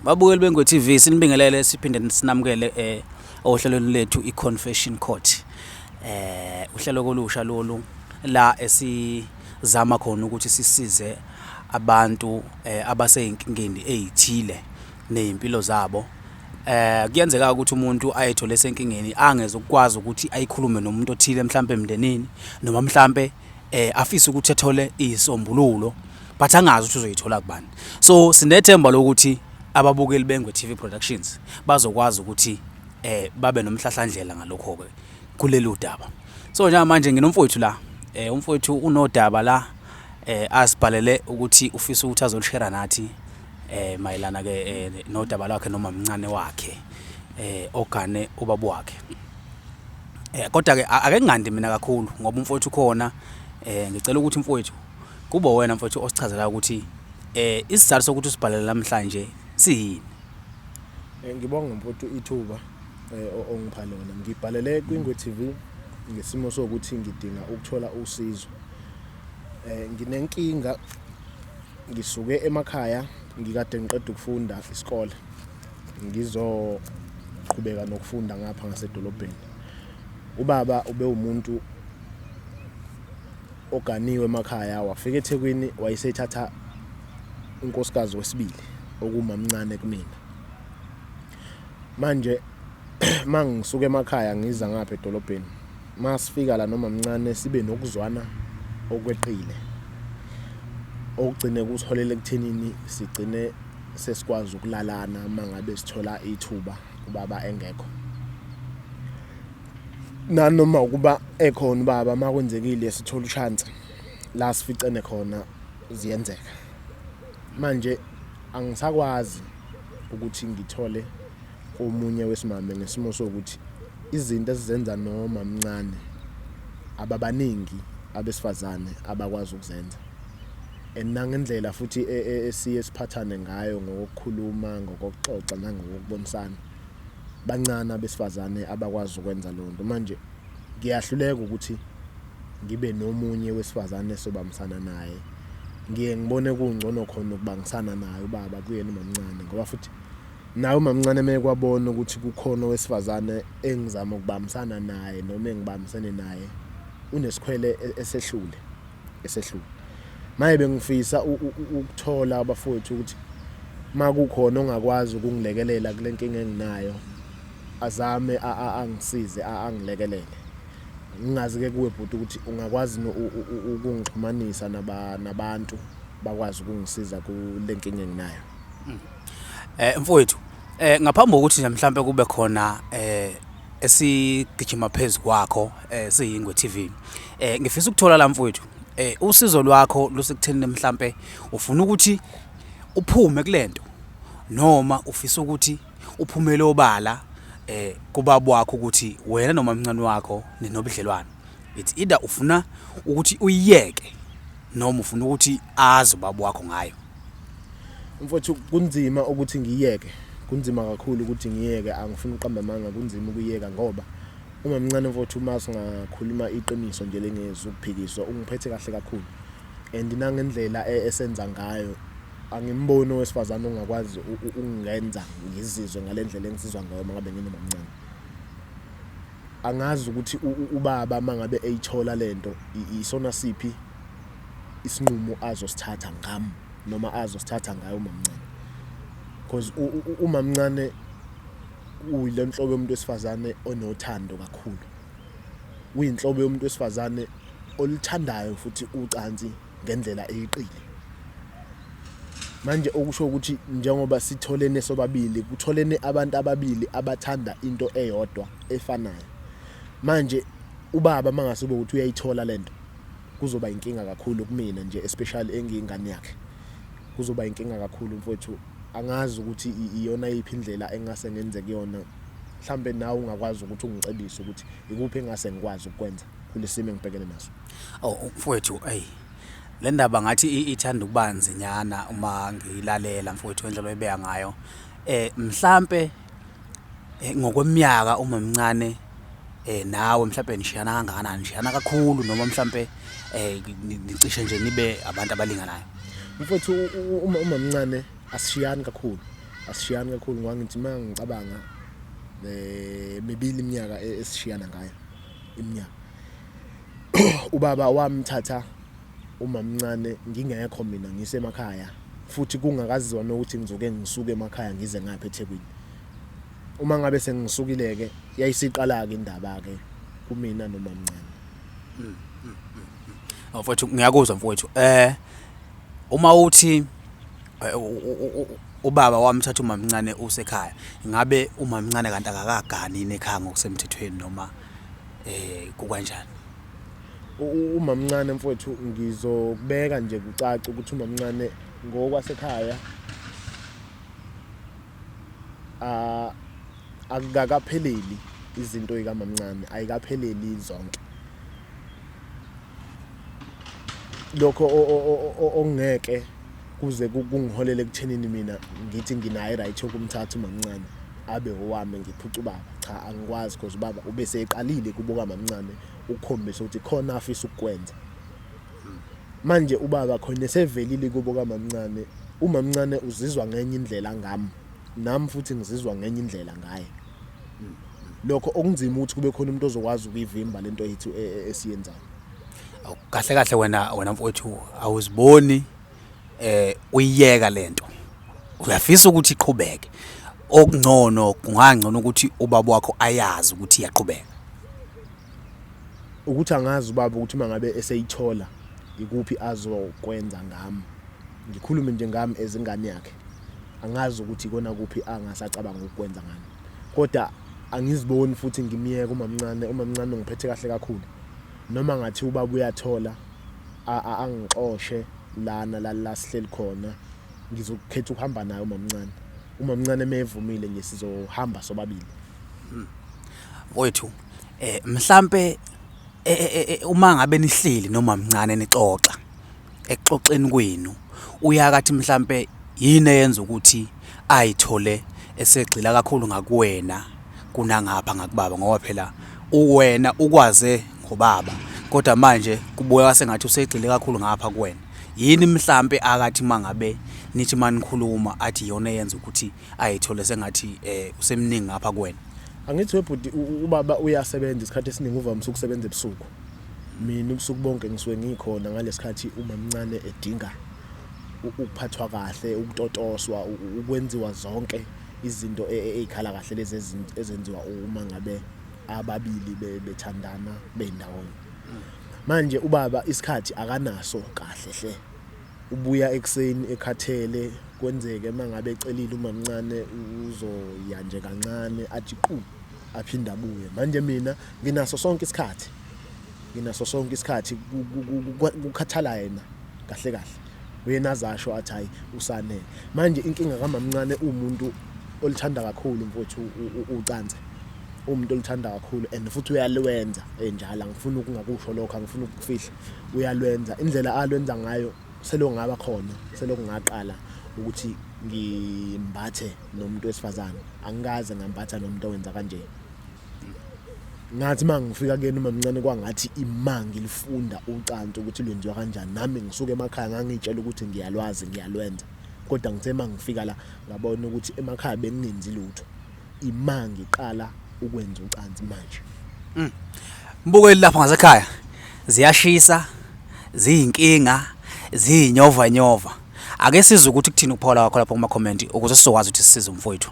Babukeli beNgwe TV, sinibingelele siphinde sinamukele ohlelweni lethu iConfession Court. Uhlelo kolusha lolu la esizama khona ukuthi sisize abantu abaseyinkingeni ezithile nezimpilo zabo. Kuyenzeka ukuthi umuntu ayethole esenkingeni angeze ukwazi ukuthi ayikhulume nomuntu othile, mhlambe emndenini, noma mhlambe afise ukuthi ethole isombululo but angazi ukuthi uzoyithola kubani. So sinethemba lokuthi ababukeli beNgwe TV Productions bazokwazi ukuthi babe nomhlahlandlela ngalokho ke kulelu daba. So njengamanje nginomfowethu la, umfowethu unodaba la asibhalele ukuthi ufisa ukuthi azolishare nathi mayelana ke nodaba lwakhe noma mncane wakhe ogane ubaba wakhe. Kodwa ke ake ngingandi mina kakhulu ngoba umfowethu khona. Ngicela ukuthi mfowethu kube wena mfowethu osichazela ukuthi isizathu sokuthi usibhalele namhlanje siyini. Ngibonga mfowethu ithuba ongipha lona. Ngibhalele kwiNgwe TV ngesimo sokuthi ngidinga ukuthola usizo. Nginenkinga, ngisuke emakhaya ngikade ngiqeda ukufunda isikole, ngizoqhubeka nokufunda ngapha ngasedolobheni. Ubaba ube umuntu oganiwe emakhaya, wafika eThekwini wayesethatha unkosikazi wesibili okumamncane kumina. Manje mangisuka emakhaya ngiza ngapha edolobheni, masifika la nomamncane sibe nokuzwana okweqile okugcine kusiholela ekuthenini sigcine sesikwazi ukulalana mangabe sithola ithuba ubaba engekho. Nanoma ukuba ekhona ubaba, makwenzekile sithola uchance la sificene khona, ziyenzeka. Manje angisakwazi ukuthi ngithole omunye wesimame ngesimo sokuthi izinto esizenza nomamncane ababaningi abesifazane abakwazi ukuzenza, and nangendlela futhi esiye siphathane ngayo ngokukhuluma, ngokuxoxa nangokubonisana, bancane abesifazane abakwazi ukwenza leyo nto. Manje ngiyahluleka ukuthi ngibe nomunye wesifazane esobambisana naye. Ngiye ngibone kungcono khona ukubangisana naye ubaba kuyena umamncane, ngoba futhi naye umamncane mekwabona ukuthi kukhona owesifazane engizama ukubambisana naye noma engibambisene naye, unesikhwele esehlule. Maye bengifisa ukuthola abafowethu ukuthi makukhona ongakwazi ukungilekelela kule nkinga enginayo, azame angisize, angilekelele. Ngingazi ke kuwe bhuti ukuthi ungakwazi ukungixhumanisa nabantu bakwazi ukungisiza kule nkinga enginayo. Mfowethu, ngaphambi kokuthi nje mhlambe kube khona esigijima phezulu kwakho siyiNgwe TV, ngifisa ukuthola la mfowethu, usizo lwakho lusekutheni mhlambe ufuna ukuthi uphume kulento noma ufisa ukuthi uphumele obala kubaba wakho ukuthi wena noma mncane wakho ninobudlelwano. It's either ufuna ukuthi uyiyeke noma ufuna ukuthi azi ubaba wakho ngayo. Mfowethu, kunzima ukuthi ngiyeke, kunzima kakhulu ukuthi ngiyeke, angifuni ukuqamba amanga, kunzima ukuyeka ngoba umamncane mfowethu, uma singakhuluma iqiniso nje lengezukuphikiswa, ungiphethe kahle kakhulu and nangendlela esenza ngayo angimboni owesifazane ongakwazi ukungenza ngizizwe ngale ndlela engizizwa ngayo uma ngabe nginomamncane. Angazi ukuthi ubaba uma ngabe eyithola lento isona siphi isinqumo azosithatha ngami noma azosithatha ngayo umamncane, because umamncane uyile nhlobo yomuntu wesifazane onothando kakhulu, uyinhlobo yomuntu wesifazane oluthandayo futhi ucansi ngendlela eyiqile. Manje okusho ukuthi njengoba sitholene sobabili, kutholene abantu ababili abathanda into eyodwa efanayo. Manje ubaba mangase kube ukuthi uyayithola lento, kuzoba inkinga kakhulu kumina nje, especially engiyingane yakhe. Kuzoba inkinga kakhulu mfowethu. Angazi ukuthi iyona yiphi indlela engase ngenze kuyona. Mhlambe nawe ungakwazi ukuthi ungicebise ukuthi ikuphi engase ngikwazi ukukwenza kulesimo engibhekene naso. Oh mfowethu, ey, le ndaba ngathi ithanda ukuba nzinyana uma ngiyilalela mfowethu indlela oyibeka ngayo. Mhlambe ngokweminyaka uma mncane nawe mhlambe nishiyana kangakanani, nishiyana kakhulu noma mhlambe nicishe nje nibe abantu abalinganayo? Mfowethu, uma umamncane asishiyani kakhulu. Asishiyani kakhulu ngoba ngithi uma ngicabanga mibili iminyaka esishiyana ngayo iminyaka. Ubaba wamthatha umamncane ngingekho mina ngisemakhaya futhi kungakaziwa nokuthi ngizoke ngisuke emakhaya ngize ngapha eThekwini. Uma ngabe sengisukile-ke yayisiqala-ke indaba-ke kumina nomamncane. Mfowethu ngiyakuzwa mfowethu. Uma uthi ubaba wamthatha umamncane usekhaya, ngabe umamncane kanti akakagani yini ekhaya ngokusemthethweni noma kukanjani? Umamncane mfowethu ngizokubeka nje kucace ukuthi umamncane ngokwasekhaya akukakapheleli izinto yikamamncane ayikapheleli zonke. Lokho okungeke kuze kungiholele ekuthenini mina ngithi nginayo i-right yokumthatha umamncane abe owami ngiphuce ubaba. Cha, angikwazi cause ubaba ubeseqalile kubo kamamncane ukukhombisa ukuthi khona afisa ukukwenza. Manje ubaba khona esevelile kubo kamamncane, umamncane uzizwa ngenye indlela ngami, nami futhi ngizizwa ngenye indlela ngaye. Lokho okunzima ukuthi kube khona umuntu ozokwazi ukuyivimba lento yethu esiyenzayo. Kahle kahle wena mfowethu awuziboni uyiyeka lento. Uyafisa ukuthi iqhubeke. Okungcono kungangcono ukuthi ubaba wakho ayazi ukuthi iyaqhubeka. Ukuthi angazi ubaba ukuthi uma ngabe eseyithola ikuphi azokwenza ngami. Ngikhulume nje ngami ezingane yakhe. Angazi ukuthi ikona kuphi angasacabanga ukukwenza ngami. Kodwa angiziboni futhi ngimyeka umamncane, umamncane ungiphethe kahle kakhulu. Noma ngathi ubaba uyathola angixoshe lana la sihleli khona ngizokhetha ukuhamba naye umamncane. Umamncane mevumile nje sizohamba sobabili. Mfowethu mhlambe uma ngabe nihleli nomamncane nixoxa ekuxoxeni kwenu uyakathi mhlambe yini eyenza ukuthi ayithole esegxila kakhulu ngakuwena kunangapha ngakubaba ngoba phela uwena ukwaze ngobaba kodwa manje kubukeka sengathi usegxile kakhulu ngapha kuwena. Yini mhlampe akathi mangabe nithi manikhuluma athi iyona eyenza ukuthi ayithole sengathi usemningi ngapha kuwena? Angithi webhuti ubaba uyasebenza isikhathi esiningi uvamise ukusebenza ebusuku. Mina ubusuku bonke ngisuke ngikhona ngalesikhathi umamncane edinga ukuphathwa kahle, ukutotoswa, ukwenziwa zonke izinto ey'khala kahle lezi ezenziwa uma ngabe ababili bethandana bendawonye. Manje ubaba isikhathi akanaso kahle hle. Ubuya ekuseni ekhathele kwenzeke uma ngabe ecelile umamncane uzoya nje kancane athi qu aphinde abuye. Manje mina nginaso sonke isikhathi. Nginaso sonke isikhathi kukhathala yena kahle kahle. Uyena azasho athi hayi usanele. Manje inkinga kamamncane uwumuntu olithanda kakhulu mfowethu ucansi. Uwumuntu olithanda kakhulu and futhi uyalwenza enjalo angifuni ukungakusho lokho angifuni ukukufihla. Uyalwenza indlela alwenza ngayo selokungaba khona selokungaqala ukuthi ngimbathe nomuntu wesifazane. Angikaze ngambatha nomuntu owenza kanje. Ngathi uma ngifika kuyena umamncane kwangathi ima ngilifunda ucansi ukuthi lwenziwa kanjani. Nami ngisuka emakhaya ngangiy'tshela ukuthi ngiyalwazi ngiyalwenza. Kodwa ngithe uma ngifika la ngabona ukuthi emakhaya bengingenzi lutho. Ima ngiqala ukwenza ucansi manje. Mbukeli lapha ngasekhaya ziyashisa, ziyinkinga, ziyinyovanyova. Ake sizwe ukuthi kuthini ukuphawula kwakho lapho kuma-comment ukuze sizokwazi ukuthi sisize umfowethu.